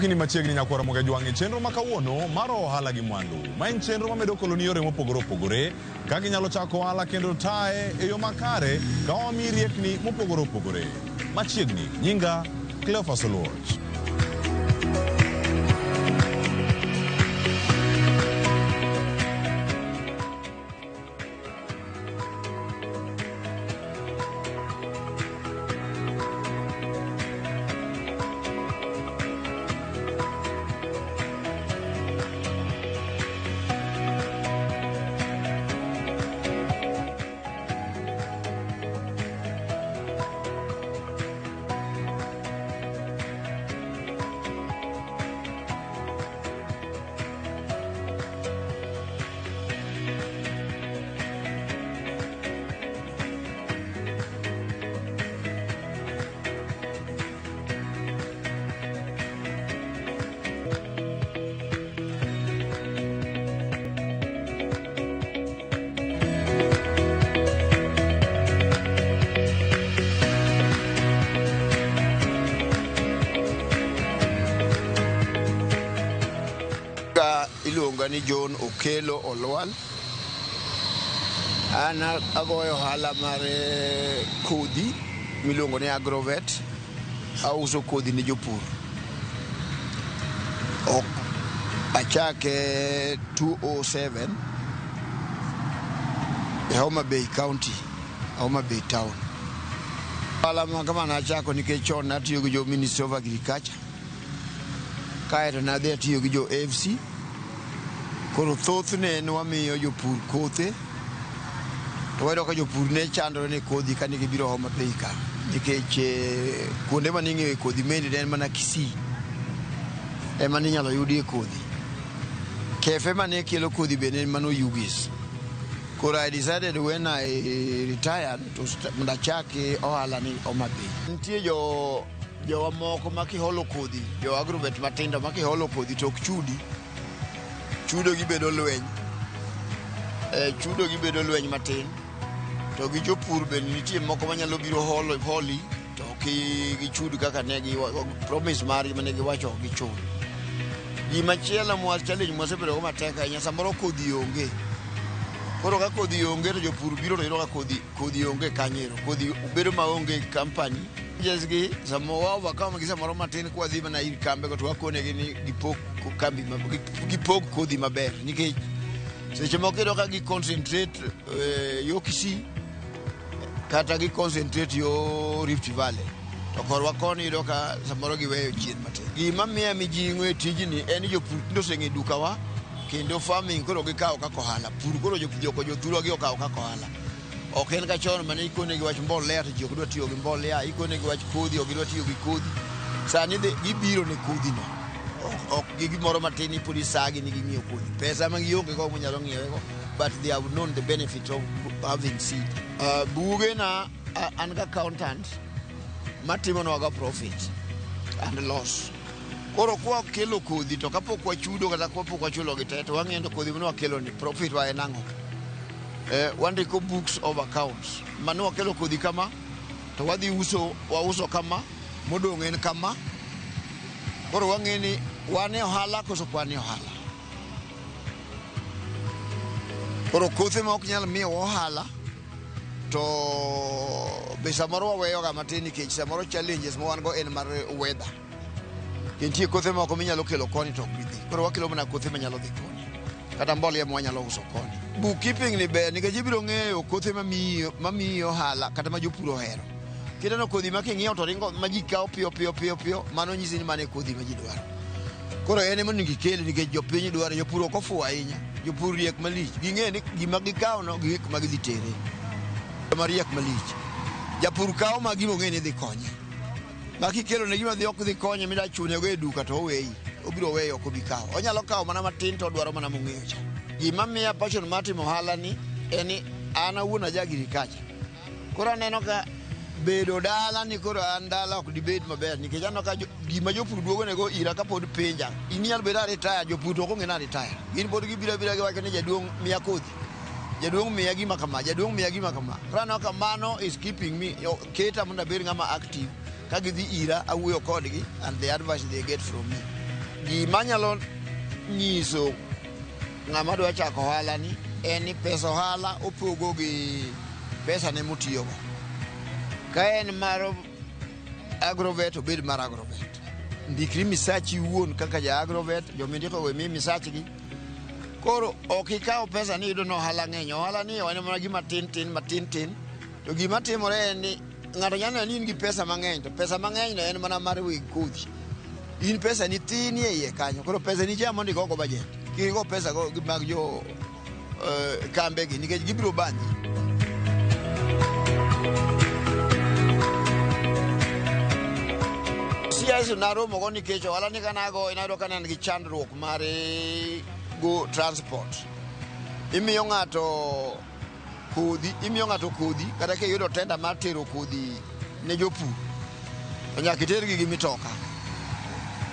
Arwaki ni machiegni nyakwara Moga Jwang' e chenro ma kawuono mar ohala gi mwandu. Ma en chenro mamedo koloni yore mopogore opogore kaka inyalo chako ohala kendo taye e yo makare ka wamiyi riekni mopogore opogore. Machiegni, nyinga Cleophas Oluoch. Ka iluonga ni John Okelo Olwal. An agoyo ohala mar kodhi miluongo ni Agrovet. Auso kodhi ne jopur. Ok achake 207 e Homa Bay County, Homa Bay Town. Ohala ma kama nachako nikech chon natiyo gi jo Ministry of Agriculture. Kaeto nadhi atiyo gi jo AFC. Koro thothne ne wamiyo jopur kothe to wayudo ka jopur ne chandore ne kodhi kane gibiro Homa Bay ka nikech kuonde mane ing'iewe kodhi mainly ne en mana Kisii ema ninyalo yudie kodhi. Kefe mane kelo kodhi be ne en mana Oyugis. Koro I decided when I retired to mondo achak ohala ni Homa Bay. Nitie jo jowa moko ma kiholo kodhi, jo agrovet matindo ma kiholo kodhi to ok chudi. Chudo gibedo lweny. Chudo gibedo lweny matin. To gi jopur bende nitie moko manyalo biro holo holi to ok gichud kaka ne gi promise margi mane giwacho ok gichul. Gimachielo mwa challenge mwasebedo go matek ahinya samoro kodhi onge. Koro ka kodhi onge to jopur biro to yudo ka kodhi kodhi onge kanyero. Kodhi bedo maonge company. Challenges gi samo wa overcome gi samoro matin kwadhi mana ir kambe go to wakonegi ni gipog kambi gipog kodhi maber nikech seche moko iyudo ka gi concentrate yo Kisii kata gi concentrate yo Rift Valley to korwa koni iyudo ka samoro giweyo chien matin. Gima miya mijing'o e tijni en ni jopur tinde oseng'e dukawa kendo farming koro gikawo kaka ohala. Pur koro jothurwa gi okawo kaka ohala. Ok en ka chon mane ikonegi wach mbolea to ji ok dwa tiyo gi mbolea, ikonegi wach kodhi ok gidwa tiyo gi kodhi. Sani gibiro ne kodhi no. Ok gi gimoro matin ni pod isagi ni ging'iewo kodhi. Pesa ma gionge go monyalo ng'iewe go but they have known the benefit of having seed. Buge na an ga accountant matimonwaga profit and loss. Koro kwakelo kodhi to kapok wachudo kata kapok wachulo gi te to wang'iyo to kodhi mane wakelo ni profit wa en ang'o. Wandiko books of accounts mane wakelo kodhi kama to wadhi uso wauso kama modong' en kama. Koro wang'e ni wan e ohala koso ok wan e ohala. Koro kothe ma ok nyal miyowa ohala to be samoro waweyoga matin nikech samoro challenges ma wan go en mar weather. Nitie kothe moko minyalo kelo koni to ok gidhi. Koro wakelo mana kothe manyalo dhi koni. Kata mbolea ma wanyalo uso koni. Bookkeeping ni ber nikech ibiro ng'eyo kothe mamiyi ohala kata ma jopur ohero. Kineno kodhi ma king'iewo to ringo ma ji kawo piyo piyo piyo piyo, mano nyisi ni mano e kodhi ma ji dwaro. Koro en ema onego ikele nikech jopiny dwaro, jopur ok ofuwo ahinya. Jopur riek malich. Ging'eyo ni gima gikawo no gi kuma gidhi tere. Mariek malich. Japur kawo ma gima ong'e ni dhi konye. Ma kikelo ne gima dhi ok dhi konye mida chune go e duka to oweyi. Obiro weyo ok obi kawo. Onyalo kawo mana matin to odwaro mana mong'eyo cha. Gima miya passion mar timo ohala ni en ni an awuon aja agriculture. Koro aneno ka bedo dala ni koro an dala ok dibed maber nikech aneno ka gima jopur duogo nego ira kapod penja. In inyalo bedo a retire, jopur to ok ong'e ni a retire. Gin pod gibiro abira giwacho ni jaduong' miya kodhi. Jaduong' miya gima kama, jaduong' miya gima kama. Koro aneno ka mano is keeping me, keta mondo abed ng'ama active. Ka gidhi ira, awuoyo kodgi and the advice they get from me. Gima nyalo nyiso ng'ama dwa chako ohala ni en ni pesa ohala opogo gi pesa ne motiyogo. Ka en mar agrovet, obed mar agrovet. Ndikri misachi iwuon kaka ja agrovet, jomindiko go imi misachgi. Koro ok ikaw pesa ni iyudo ni ohala ng'eny. Ohala ni en mana gima tin tin matin tin. To gima timore en ni ng'ato nyalo neno ni in gi pesa mang'eny, to pesa mang'eny no en mana mar weg kodhi. In pesa ni tin e iye kanyo. Koro pesa ni cha mondo igogo budget. Kik igo pesa go mag jo kambe gi nikech gibiro bandhi. CIC naromo go nikech ohala ni kanago nayudo ka ne an gi chandruok mar go transport. Imiyo ng'ato kodhi, imiyo ng'ato kodhi kata kiyudo tender mar tero kodhi ne jopur to nyaka itergi gi mitoka.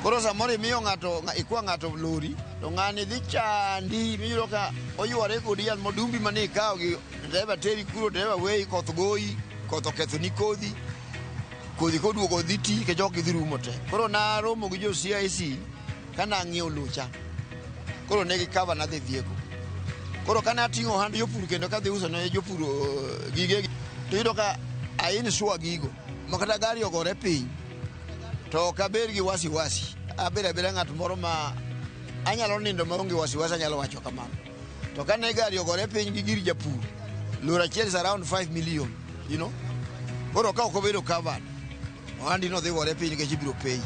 Koro samoro imiyo ng'ato, ikwa ng'ato lori to ng'ani dhi chandi miyudo ka oyware kodi yan modumbi mane ikawo gi dereva teri kuro, dereva weyi, koth goyi, koth okethoni kodhi, kodhi koduogo dhi ti nikech ok gidhi rumo te. Koro naromo gi jo CIC ka nang'iewo locha. Koro ne gikava nadhi dhieko. Koro kane ating'o ohand jopur kendo kadhi uso ne jopur gigegi, to iyudo ka a insure gigo ma kata gari ogore piny to ok abed gi wasiwasi. Abedo abeda ng'at moro ma anyalo nindo maonge wasiwasi, anyalo wacho kamano. To kane gari ogore piny gi gir japur, lori achiel is around 5 million. Koro ka ok obedo covered, ohandi no dhi gore piny nikech ibiro peyi.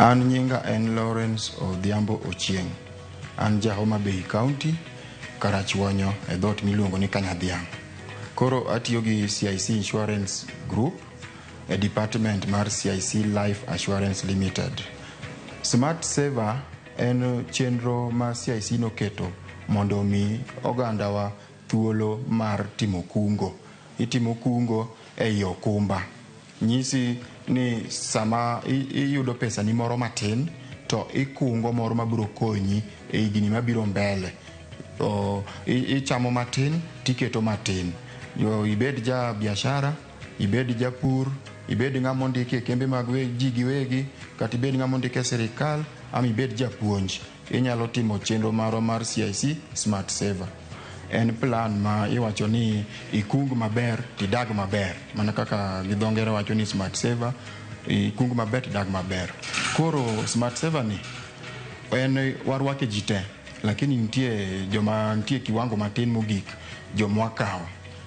An nyinga en Lawrence Odhiambo Ochieng'. An ja Homa Bay County, Karachuonyo e dhoot miluongo ni Kanyadhiang'. Koro atiyo gi CIC Insurance Group e department mar CIC Life Assurance Limited. Smart Saver en chenro ma CIC noketo mondo omi ogandawa thuolo mar timo kungo. Itimo kungo ei okumba. Nyisi ni sama iyudo pesa ni moro matin to ikungo moro mabiro konyi e higni mabiro mbele. Ichamo matin tiketo matin. Ibed ja biashara, ibed japur, ibed ng'ama ondiki e kembe mag ji giwegi, kata ibed ng'ama ondiki e sirikal, ama ibed japuonj. Inyalo timo chenro marwa mar CIC Smart Saver. En plan ma iwacho ni ikung maber tidag maber. Mana kaka gi dho ngere wacho ni Smart Saver, ikung maber tidag maber. Koro Smart Saver ni en warwake ji te, lakini nitie joma nitie kiwango matin mogik jomwakawo.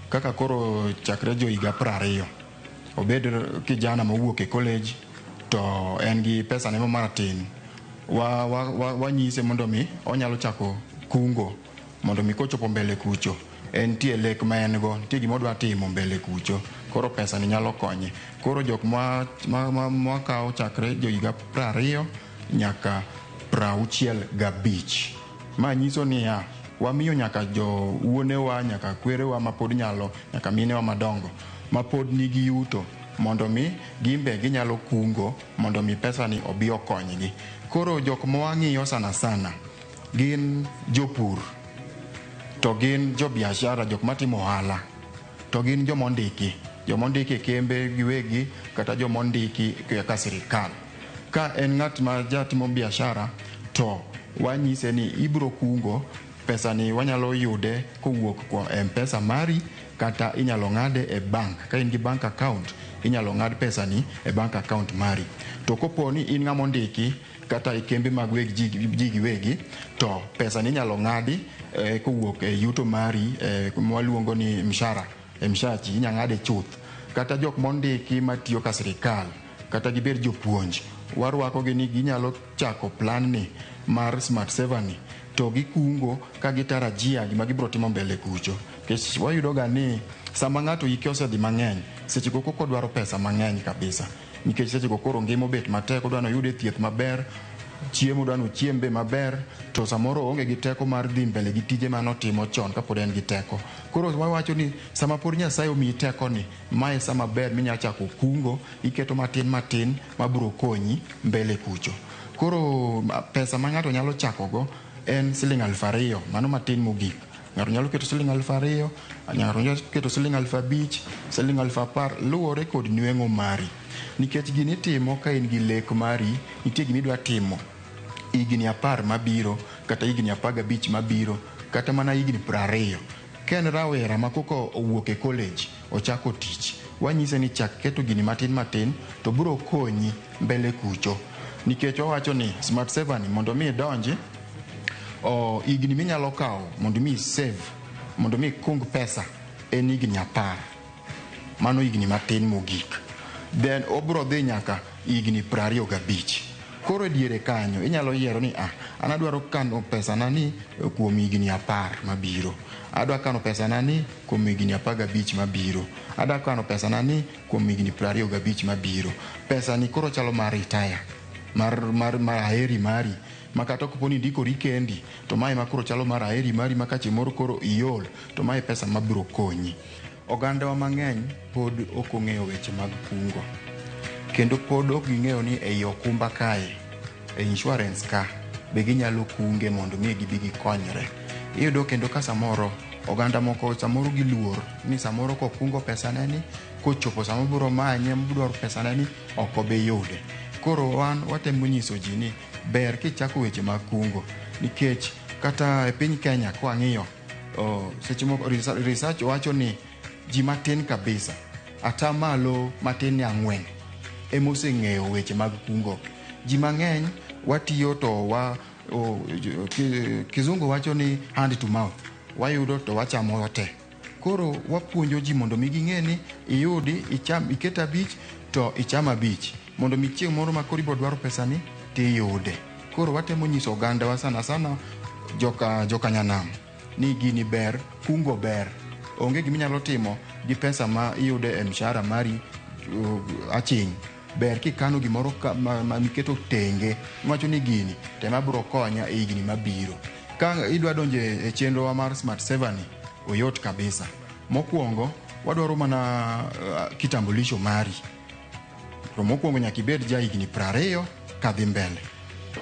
Kaka koro chakre jo higa 20, obed kijana mowuok e college to en gi pesa ne matin. Wanyise mondo mi onyalo chako kungo mondo mi kochopo mbele kucho entie lek ma en go, nitie gima odwa timo mbele kucho, koro pesa ni nyalo konye. Koro jok mwakawo chakre jo higa 20 nyaka 65. Ma nyiso niya, wamiyo nyaka jo wuonewa, nyaka kwerewa mapod nyalo, nyaka minewa madongo mapod nigi yuto mondo mi gimbe ginyalo kungo mondo mi pesa ni obi okonygi. Koro jok mwang'iyo sana sana gin jopur, to gin jo biashara, jok matimo ohala, to gin jomondiki, jomondiki e kembe giwegi kata jomondiki kaka sirikal. Ka en ng'at ma jatimo biashara to wanyise ni ibro kungo pesa ni wanyalo yude kowuok kuom M-Pesa mari Kata inyalo ng'ade e bank. Ka in gi bank account, inyalo ng'ad pesani e bank account mari. To kopo ni in ng'ama ondiki kata e kembe mag weg ji giwegi, to pesani inyalo ng'adi kowuok e yuto mari mwaluongo ni mshahara. E mshachi inyalo ng'ade chuth. Kata jok mondiki matiyo ka sirikal, kata gibed jopuonj, warwako gi ni ginyalo chako plan ni mar Smart Saver ni to gikungo ka gitarajia gima gibiro timo mbele kucho. Nikech wayudo ga ni sama ng'ato hike osedhi mang'eny, seche go koko dwaro pesa mang'eny kabisa. Nikech seche go koro ngima obet matek, odwa ni oyude thieth maber, chiemo odwa ni ochiem be maber, to samoro oonge gi teko mar dhi mbele gi tije manotimo chon kapod en gi teko. Koro wawacho ni sama pod Nyasaye omiyi teko ni, mae sama ber minya chako kungo, iketo matin matin mabiro konyi mbele kucho. Koro pesa ma ng'ato nyalo chako go en siling 2,000, mano matin mogik. Ng'ato nyalo keto siling 2,000, ng'ato nyalo keto siling 5,000, siling 10,000, luwore kod nweng'o mari. Nikech gini itimo ka in gi lek mari, nitie gima idwa timo higni 10 mabiro, kata higni 15 mabiro, kata mana higni 20. Ka en rawera ma koka owuok e college, ochako tich, wanyise ni chak keto gini matin matin, to biro konyi mbele kucho. Nikech wawacho ni Smart Saver ni mondo mi idonji, higni minyalo kawo mondo mi save, mondo mi ikung pesa en higni 10. Mano higni matin mogik. Then obiro dhi nyaka higni 25. Koro e diere kanyo inyalo yiero ni an adwaro kano pesana ni kuom higni 10 mabiro. Adwa kano pesana ni kuom higni 15 mabiro. Adwa kano pesana ni kuom higni 25 mabiro. Pesa ni koro chalo mar retire, mar aheri mari. Ma kata kopo ni indikori kendi, to mae ma koro chalo mar aheri mari ma ka chieng' moro koro iol, to mae pesa mabiro konyi. Ogandawa mang'eny pod ok ong'eyo weche mag kungo. Kendo pod ok ging'eyo ni ei okumba kae, e insurance ka, be ginyalo kunge mondo mi gibi gikonyre. Iyudo kendo ka samoro oganda moko samoro giluor ni samoro kokungo pesane ni, kochopo sama obiro manye, modwaro pesane ni, ok obi yude. Koro wan watemo nyiso ji ni ber kichako weche mag kungo, nikech kata e piny Kenya kwang'iyo, seche moko research wacho ni ji matin kabisa, atamalo matin ni 4 emoseng'eyo weche mag kungo. Ji mang'eny watiyo to wa kizungu wacho ni hand to mouth, wayudo to wachamo te. Koro wapuonjo ji mondo mi ging'e ni iyudi, icham, iket 5 to icham 5, mondo mi chieng' moro ma koro ibiro dwaro pesani tiyude. Koro watemo nyiso ogandawa sana sana joka nyanam ni gini ber, kungo ber. Onge gima inyalo timo gi pesa ma iyudo e mshahara mari aching'. Ber kikano gimoro ma miketo tenge, iwacho ni gini tema biro konya e higni mabiro. Ka idwa donjo e chenrowa mar Smart Saver ni, oyot kabisa. Mokwongo, wadwaro mana kitambulisho mari. To mokwongo nyaka ibed ja higni 20 kadhi mbele.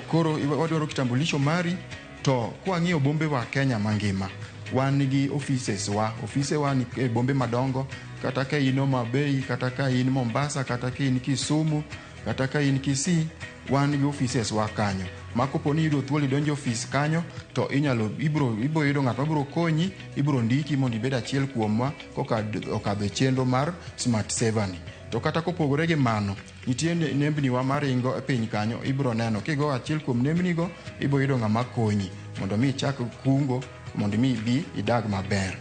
Koro wadwaro kitambulisho mari, to kwang'iyo bombe wa Kenya mangima, wan gi offices wa, ofise wa ni e bombe madongo, kata ka in Homa Bay, kata ka in Mombasa, kata ka in Kisumu, kata ka in Kisii, wan gi offices wa kanyo. Ma kopo ni iyudo thuolo idonjo ofis kanyo, to ibiro yudo ng'at mabiro konyi, ibiro ndiki mondo ibed achiel kuomwa koka okadho e chenro mar Smart Saver ni. To kata kopogore gi mano, nitie nembni wa maringo e piny kanyo, ibiro neno kigo achiel kuom nembni go, ibiro yudo ng'ama konyi mondo mi ichak kungo, mondo mi ibi idag maber.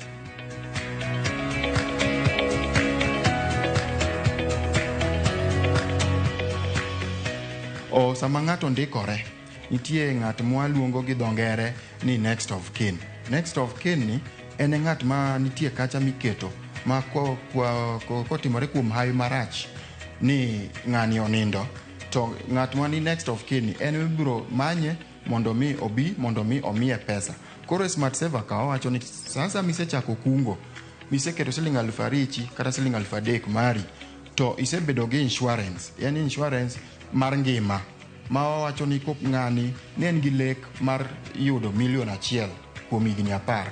Sama ng'ato ndikore, nitie ng'at mwaluongo gi dho ngere ni next of kin. Next of kin ni en e ng'at ma nitie kacha miketo ma kotimore kuom hawi marach ni ng'ani onindo, to ng'at ma ni next of kin ni en ibiro manye mondo mi obi, mondo mi omiye pesa. Koro Smart Saver ka wawacho ni sasa misechako kungo, miseketo siling 2,000 kata siling 3,000 mari, to isebedo gi insurance, yani insurance mar ngima ma wawacho ni kop ng'ani ne en gi lek mar yudo milion 1 kuom higni 10,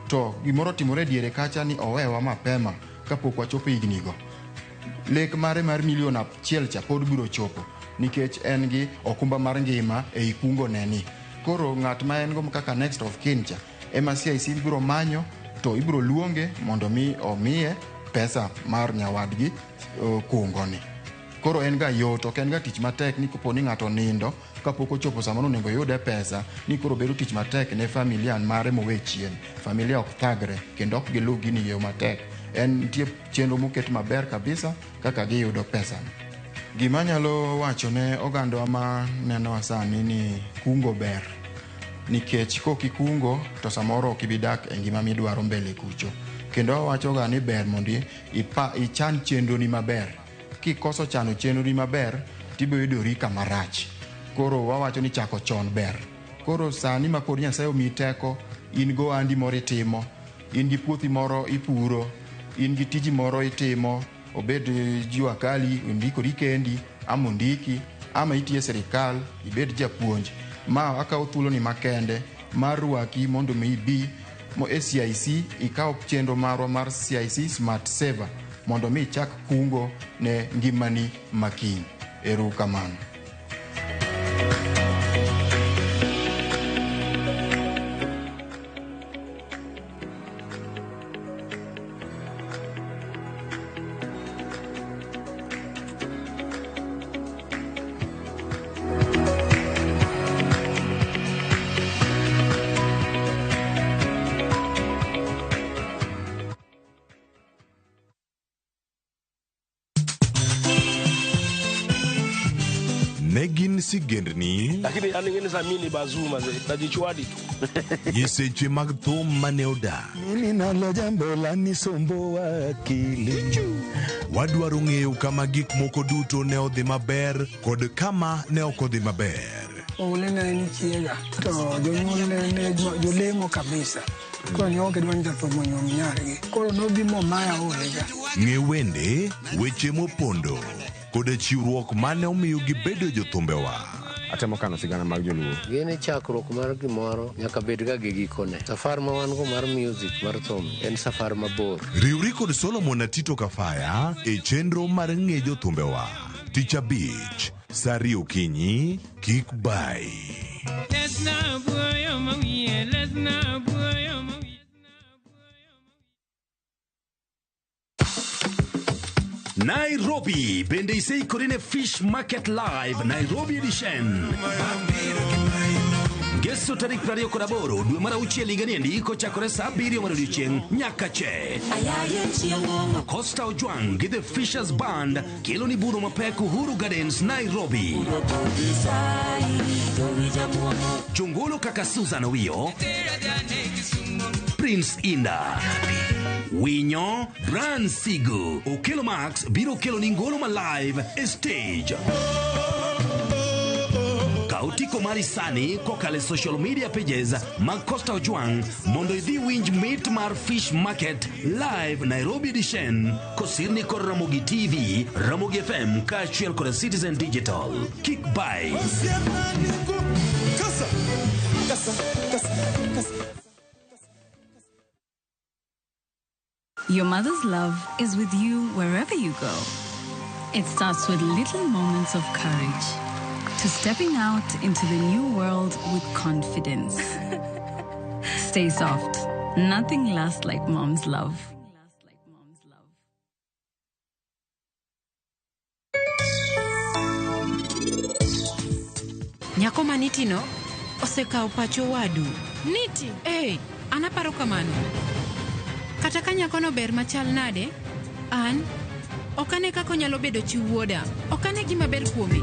to gimoro otimore diere kacha ni owewa mapema kapok wachopo higni go, lek mare mar milion 1 cha pod biro chopo nikech en gi okumba mar ngima ei kungo ne ni. Koro ng'at ma en go kaka next of kin cha ema CIC biro manyo to ibiro luonge mondo mi omiye pesa mar nyawadgi kungoni. Koro en ga yot, ok en ga tich matek ni kopo ni ng'ato nindo kapok ochopo sama nonego oyude pesa ni koro bedo tich matek ne familia mare mowe chien. Familia ok thagre kendo ok giluw gini e yo matek. En nitie chenro moket maber kabisa kaka giyudo pesa. Gima anyalo wacho ne ogandwa ma nenowa sani ni kungo ber. Nikech kok ikungo to samoro ok ibi dak e ngima midwaro mbele kucho. Kendo awacho ga ni ber mondo ichan chenroni maber. Kikoso chano chenroni maber tibiro yudori kama rach. Koro wawacho ni chako chon ber. Koro sani ma pod Nyasaye omiyi teko, in go ohandi moro itimo, in gi puothi moro ipuro, in gi tiji moro itimo, obed jua kali, indikori kendi, ama ondiki, ama itiyo e sirikal, ibed japuonj. Ma akawo thuoloni makende mar rwaki mondo mi ibi e CIC ikaw chenro marwa mar CIC Smart Saver mondo mi ichak kungo ne ngimani makiny. Ero kamano. Ne gin sigendni, Lakini yani ngine za mimi ni bazuma ze najichwadi tu. Nyiseche mag thum mane odak. Mimi nalo jambo la nisomboa akili. Wadwaro ng'eyo kama gik moko duto ne odhi maber kod kama ne ok odhi maber. Oule ne en chiega to jonyuol ne ne jolemo kabisa. Koro ne ok gidwa ni jathum onyuom nyargi. Koro nobi momaya olega. Ng'e wende, weche mopondo kod chiwruok mane omiyo gibedo jothumbewa. Atemo kano sigana mag joluo. Gini chakruok mar gimoro nyaka bed ga gi gikone. Safar ma wan go mar music mar thum en safar mabor. Riwri kod Solomon Atito Kafaya e chenro mar ng'e jothumbewa. Tich abich, sa ariyo okinyi, kik bai. Nairobi bende iseikori ne Fish Market Live Nairobi Edition. Ngeso tarik 28 dwe mar auchiel higani endi kochakore sa 7 mar odiechieng' nyaka che. Costa Ojwang' gi The Fishers Band kelo ni budho mapek Uhuru Gardens, Nairobi. Jongolo kaka Susan Owiyo, Prince Inda, Winyo, Brian Sigu, Okelo Max biro kelo ni ngolo ma live e stage. Kaw otiko mari sani kokalo e social media pages mag Costa Ojwang' mondo idhi winj mit mar Fish Market Live Nairobi Edition kosirni kod Ramogi TV, Ramogi FM kaachiel kod Citizen Digital. Kik bai. Your mother's love is with you wherever you go. It starts with little moments of courage to stepping out into the new world with confidence. Stay soft. Nothing lasts like mom's love. Nyako ma Nitino osekawo pach owadu. Niti? Ee, an aparo kamano. Kata ka nyakono ber machal nade, an ok ane kaka onyalo bedo chi wuoda. Ok ane gima ber kuome.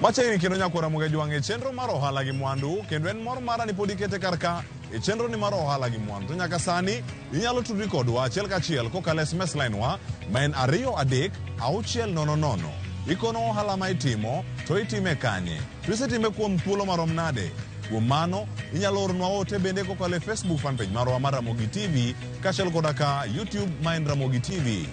Machiegni kendo nyakwara Ramogi Jwang' e chenro mar ohala gi mwandu kendo en mor mara ni pod ikete kar ka e chenro ni mar ohala gi mwandu. To nyaka sani inyalo tudri kodwa achiel kachiel kokalo SMS line wa ma en 23600. Ikono ohala ma itimo to itime kanye? To isetime kuom thuolo marom nade? Kuom mano inyalo oronwa ote bende kokalo e Facebook fanpage marwa mar Ramogi TV kaachiel koda ka YouTube ma en Ramogi TV.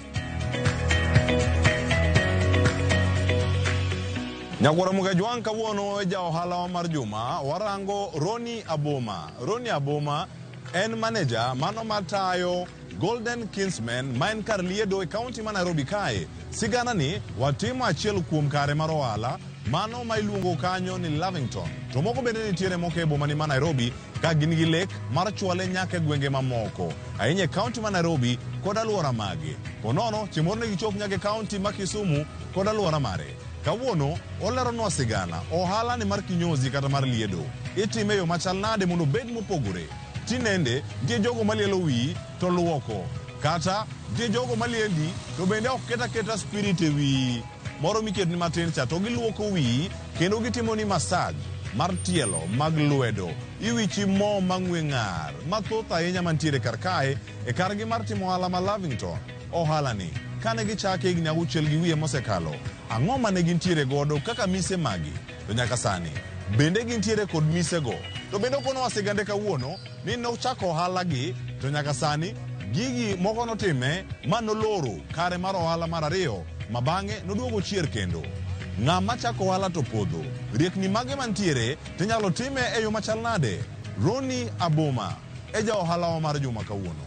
Nyakwara Mugajwang' kawuono e ja ohala mar juma warango Ronnie Aboma. Ronnie Aboma en manager mano matayo Golden Kinsman ma en kar liedo e kaunti ma Nairobi kae. Sigana ni watimo achiel kuom kare mar ohala mano ma iluongo kanyo ni Lavington. To moko bende nitiere moko e boma ni ma Nairobi ka gin gi lek mar chwale nyaka e gwenge mamoko ahinya e kaunti ma Nairobi kod alwora mage. Ponono chieng' moro ne gichop nyaka e kaunti ma Kisumu kod alwora mare. Kawuono oleronwa sigana ohala ni mar kinyozi kata mar liedo itime e yo machal nade mondo obed mopogore. Tinende nitie jogo malielo wiyi to luoko kata nitie jogo maliendi to bende ok ket aketa spirit e wiyi moro miketni matin cha to giluoko wiyi kendo gitimoni massage mar tielo mag lwedo iwichi mo mang'we ng'ar mathoth ahinya mantiere kar kae e kargi mar timo ohala ma Lavington. Ohala ni kane gichake higni 6 gi wiye mosekalo, ang'o mane gintiere godo kaka mise magi? To nyaka sani bende gintiere kod misego? To bende okonowa sigande kawuono ni nochako ohala gi to nyaka sani gigi moko notime ma noloro kare mar ohala mar 2 ma bang'e noduogo chier kendo. Ng'ama chako ohala to podho, riekni mage mantiere tinyalo time e yo machal nade? Ronnie Aboma e ja ohalawa mar juma kawuono.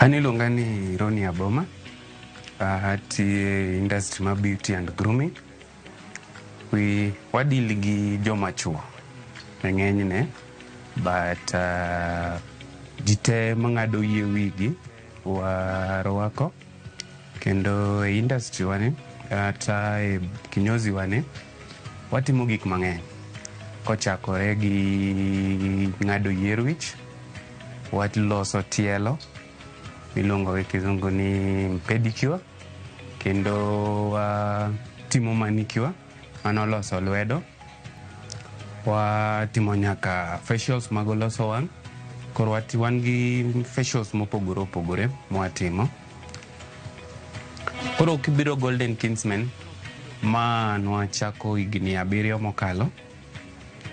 An iluonga ni Ronnie Aboma, atiyo e industry mar beauty and grooming. We wadeal gi joma chuo e ng'enyne, but ji te mang'ado yie wigi warwako kendo e industry wani kata e kinyozi wani watimo gik mang'eny kochakore gi ng'ado yier wich, waloso tielo miluongo gi kizungu ni pedicure, kendo watimo manicure mano loso lwedo, watimo nyaka facials mag loso wang'. Koro wan gi facials mopogore opogore mwatimo. Koro kibiro Golden Kinsman ma nwachako higni 7 mokalo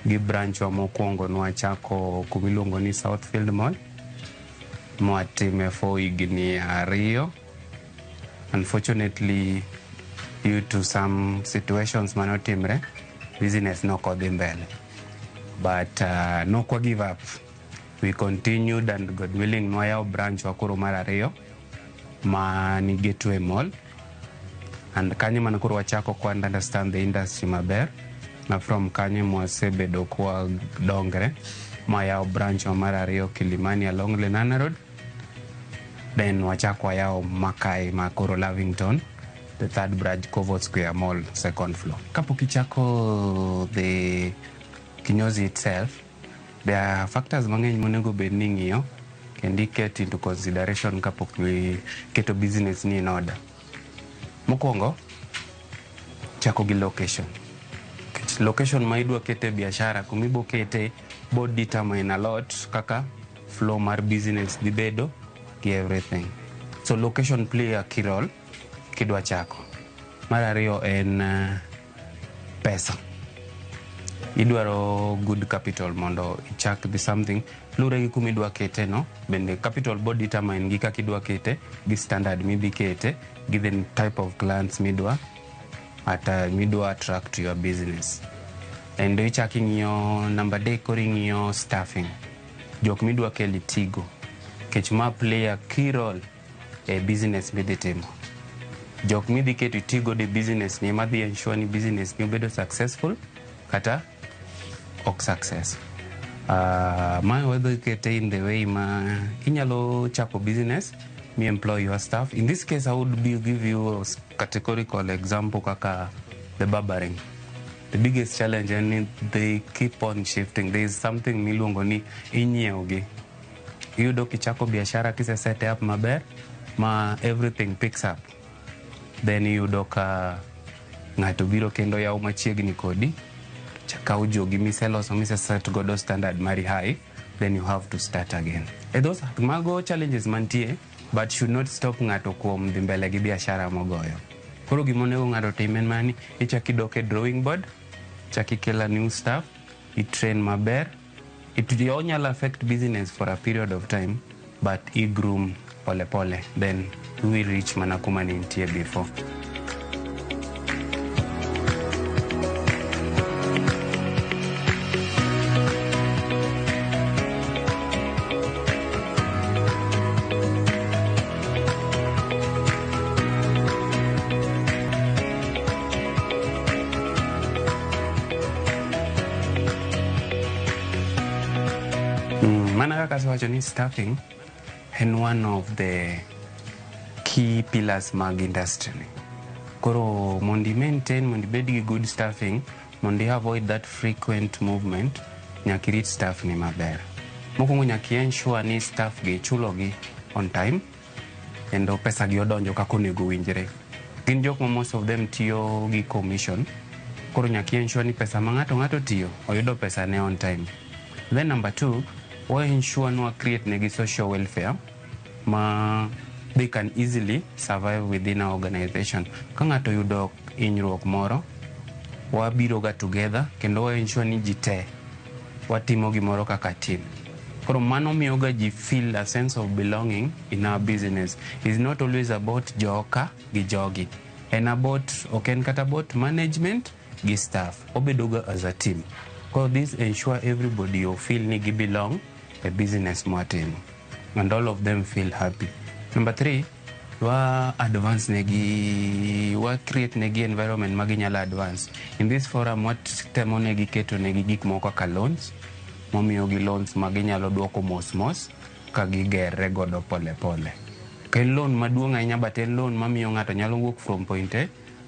gi branch wa mokwongo nwachako kumiluongo ni Southfield Mall mwatime for higni 2. Unfortunately, due to some situations manotimre, business nokodhi mbele. But nokwa give up. We continued and God willing nwayawo branch wa koro mar 2 ma ni Gateway Mall. And kanyo mana koro wachako kwa understand the industry maber. Na from kanyo mwasebedo kwa dongre mwayawo branch wa mar 2 Kilimani along Lenana Road. Then wachako wayawo Makai ma koro Lavington, the third branch Kovo Square Mall, second floor. Kapok ichako the kinyozi itself, there are factors mang'eny monego bed ni ing'iyo kendo iket into consideration kapok iketo business ni in order. Mokwongo, chako gi location. Location ma idwa kete biashara, kuma kete bo determine a lot kaka flow mar business dhi bedo gi everything. So location play a key role kidwa chako. Mar 2 en pesa. Idwaro good capital mondo ichak the something. Luwore gi kuma idwa kete no, bende capital bo determine gi kaka idwa kete, gi standard midhi kete, gi the type of clients midwa ata midwa attract to your business. Kendo ichak ing'iyo namba 3 koro ing'iyo staffing. Jok midwa kelo itigo. Nikech ma play a key role e business midhi timo. Jok midhi keto itigo e business ni ema dhi ensure ni business ni obedo successful kata ok success. Ma wadhi kete in the way ma inyalo chako business mi employ your staff. In this case, I would give you a categorical example kaka the barbering. The biggest challenge en they keep on shifting. There is something miluongo ni inyiewo gi. Iyudo kichako biashara kise set up maber ma everything picks up. Then iyudo ka ng'ato biro kendo yawo machiegni kodi, kawo jogi miseloso miseset godo standard mari high, then you have to start again. E those mago challenges mantie. But should not stop ng'ato kuom dhi mbele gi biashara mogoyo. Koro gima onego ng'ato tim en mana ni ichak idok e drawing board, chak ikelo new staff, i train maber. It onyalo affect business for a period of time, but i groom pole pole, then we will reach mana kuma ne nitie before. Mana kaka asewacho ni staffing en one of the key pillars mag industry ni. Koro mondo i maintain, mondo ibed gi good staffing, mondo i avoid that frequent movement, nyaka irit staff ni maber. Mokwongo nyaka i ensure ni staff gi ichulo gi on time kendo pesa gi odonjo kaka onego winjre. Gin jok ma most of them tiyo gi commission, koro nyaka i ensure ni pesa ma ng'ato ng'ato tiyo oyudo pesa ne on time. Then number two, wa ensure ni wa create negi social welfare ma they can easily survive within our organization. Ka ng'ato oyudo hinyruok moro, wabiro ga together kendo wa ensure ni ji te watimo gimoro kaka team. Koro mano miyo ga ji feel a sense of belonging in our business. It's not always about joka gi jogi. En about, ok en kata about management gi staff. Obedo ga as a team. Koro this ensure everybody o feel ni gi belong e business mwatimo. And all of them feel happy. Number three, wa advance negi, wa create negi environment ma ginyalo advance. In this forum, watemo negi keto negi gik moko kaka loans, momiyo gi loans ma ginyalo duoko mos mos ka gigerre godo pole pole. Ok en loan maduong' ahinya, but en loan mamiyo ng'ato nyalo wuok from point A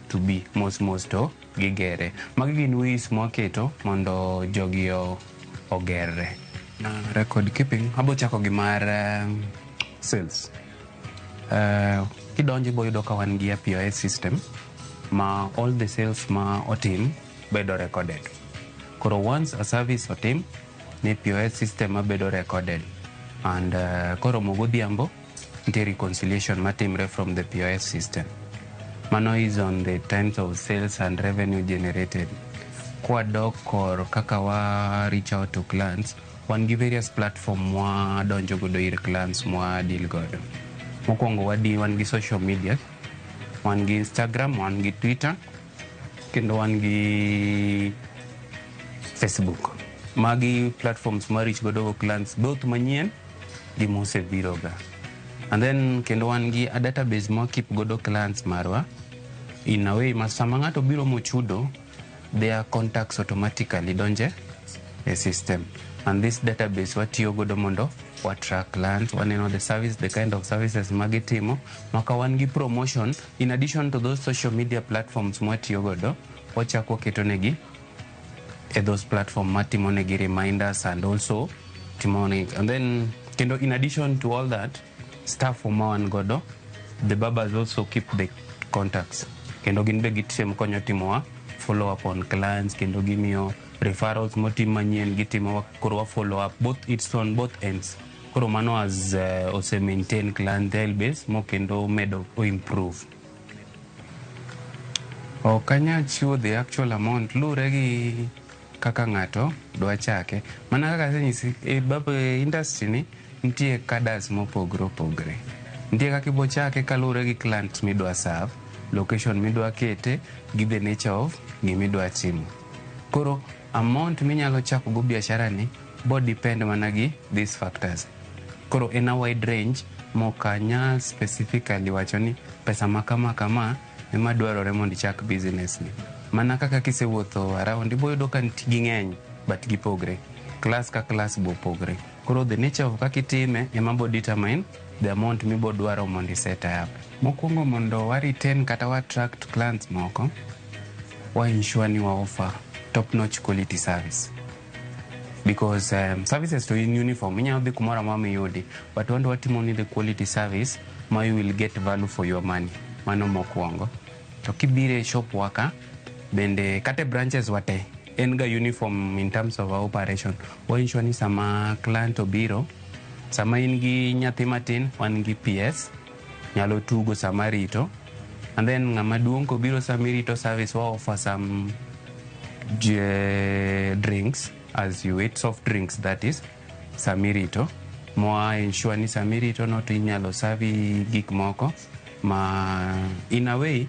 to B mos mos to gigere. Magi gin ways mwaketo mondo jogi ogerre. Record keeping, abo chako gi mar sales. Kidonjo ibo yudo ka wan gi a POS system ma all the sales ma otim bedo recorded. Koro once a service otim, ni POS system mabedo recorded. And koromo godhiambo, nitie reconciliation matimre from the POS system. Mano is on the terms of sales and revenue generated. Kwadok kor kaka wa reach out to clients, wan gi various platform mwadonjo godo ir clients mwa deal godo. Mokwongo wadi wan gi social media, wan gi Instagram, wan gi Twitter, kendo wan gi Facebook. Magi platforms ma reach godo go clients both manyien gi mosebiro ga. And then kendo wan gi a database ma keep godo clients marwa in a way ma sama ng'ato biro mochudo, their contacts automatically donje e system. And this database watiyo godo mondo wa track clients, waneno the service, the kind of services magitimo, maka wan gi promotion in addition to those social media platforms mwatiyo godo, wachako waketo negi e those platform matimo negi reminders and also timo negi. And then kendo in addition to all that, staff ma wan godo, the barbers also keep the contacts. Kendo gin be gitemo konyo timowa follow up on clients, kendo gimiyo referrals motim manyien, gitimo koro wa follow up both, it's on both ends. Koro mano has ose maintain clientele base mo kendo medo o improve. Ok anyal chiwo the actual amount, luwre gi kaka ng'ato dwa chake. Mana kaka asenyisi, e industry ni nitie cadres mopogore opogore. Nitie kaka ibo chake kaluwore gi client midwa serve, location midwa kete, gi the nature of gimidwa timo. Koro amount minyalo chako go biashara ni bo depend mana gi these factors. Koro en a wide range mok anyal specifically wacho ni pesa ma kama kama ema dwarore mondo ichak business ni. Mana kaka kisewuotho around ibo yudo ka ging'eny but gipogre. Class ka class bo pogre. Koro the nature of kaka itime ema bo determine the amount mibo dwaro mondo i set up. Mokwongo mondo wa retain kata wa attract clients moko, wa ensure ni wa offer top notch quality service. Because services to in uniform, inyalo dhi kumoro amora miyudi, but wan watimo ni the quality service ma you will get value for your money. Mano mokwongo. To kibiro e shop wa ka, bende kata e branches wa te, en ga uniform in terms of our operation. Wa ensure ni sama client obiro, Sama in gi nyathi matin, wan gi PS, nyalo tugo sama rito. And then ng'ama duong' kobiro sama irito service, wa offer some drinks as you eat, soft drinks that is, sama irito. Mwa ensure ni sama irito no to inyalo serve gik moko ma in a way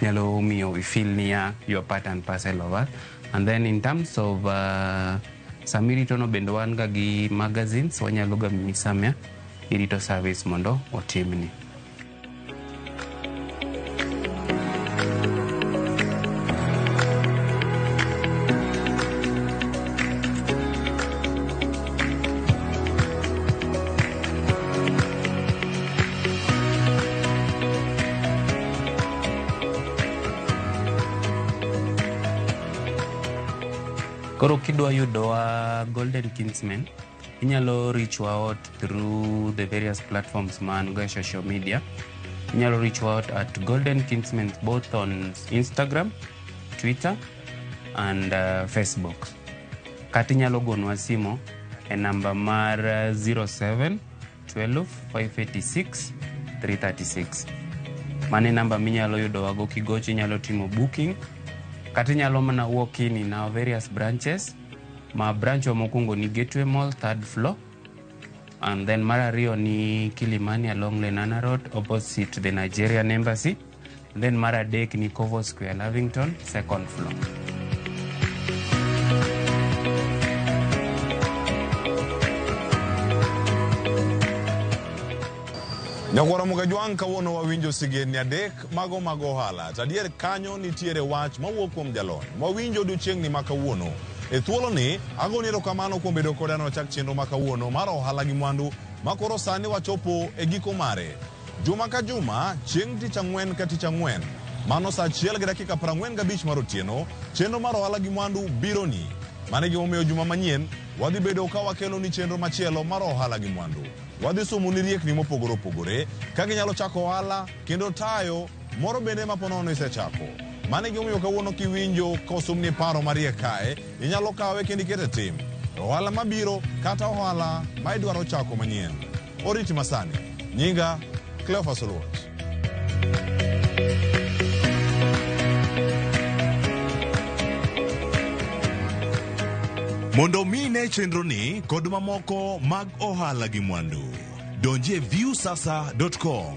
nyalo miyo we feel niya you are part and parcel of us. And then in terms of sama irito no bende wan ga gi magazines wanyalo ga miyi sama irito service mondo otimni. Koro kidwa yudowa Golden Kingsmen, inyalo reach wa out through the various platforms man go e social media. Inyalo reach wa out at Golden Kingsmen both on Instagram, Twitter and Facebook. Kata inyalo gonwa simo e namba mar 07 12 586 336. Mano e namba minyalo yudowago kigocho, inyalo timo booking kata inyalo mana walk in our various branches. Ma branch wa mokwongo ni Gateway Mall, third floor, and then mar ariyo ni Kilimani along Lenana Road opposite the Nigerian Embassy, and then mar adek ni Kovo Square, Lavington, second floor. Nyakwara Mugajwang', kawuono wawinjo sigendni adek mago mag ohala. To adier kanyo nitiere wach mawuok kuom jalony. Wawinjo odiochieng'ni ma kawuono. E thuoloni, agoni erokamano kuom bedo koda nochak chenro ma kawuono mar ohala gi mwandu ma koro sani wachopo e giko mare. Juma ka juma, chieng' tich ang'wen ka tich ang'wen, mano sa 1:45 mar otieno, chenro mar ohala gi mwandu bironi. Mano e gimomiyo juma manyien, wadhi bedo ka wakelo ni chenro machielo mar ohala gi mwandu. Wadhi somo ni riekni mopogore opogore, kaka inyalo chako ohala kendo tayo moro bende ma ponono isechako. Mano e gimomiyo kawuono kiwinjo kosomni paro mariek kae, inyalo kawe kendo ikete tim. Ohala mabiro kata ohala ma idwaro chako manyien. Oriti masani. Nyinga Cleophas Oluoch. Mondo mi ine chenroni kod mamoko mag ohala gi mwandu, donjie viewsasa.com.